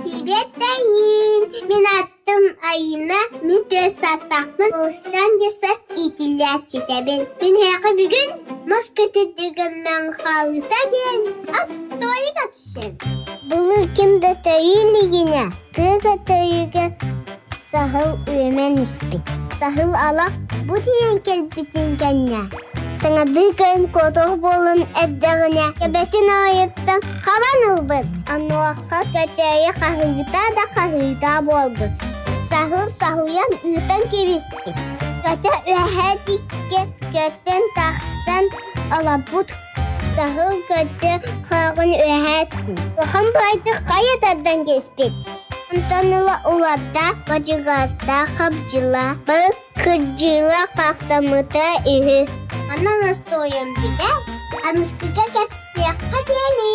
Привет, Мин аттым Айына, мин түөрт саастаахпын, Улустан дьыса иитиллээччитэбин. Мин эһиэхэ бүгүн мас көтүрдүгүммэн хаалыта диэн остуоруйа кэпсиэм. Былыр ким да төйүү илигинэ, тыа көтөйүгэ саһыл үөмэн испит. Саһыл ала бу тиийэн кэлбитин кэннэ, саҥардыы кыайан куотуох буолан эрдэҕинэ, эбэтин аайыттан хабан ылбыт. Онуоха көтөөйү хаһыытаа да хаһыытаа буолбут. Саһыл саһыйан ыытан кэбиспит. Көтө үөһэ тиккэ көтөн тахсан олорбут. Саһыл көтө хаҕын үөһэ улахан баайдык хайа тардан кэспит. Онтон ыла уларда, бадьыгаастаах хабдьыла, балык кырдьыыла хахтаммыта үһү. Онон остуойам бүтэ, аныскыга кэпсиэххэ диэри.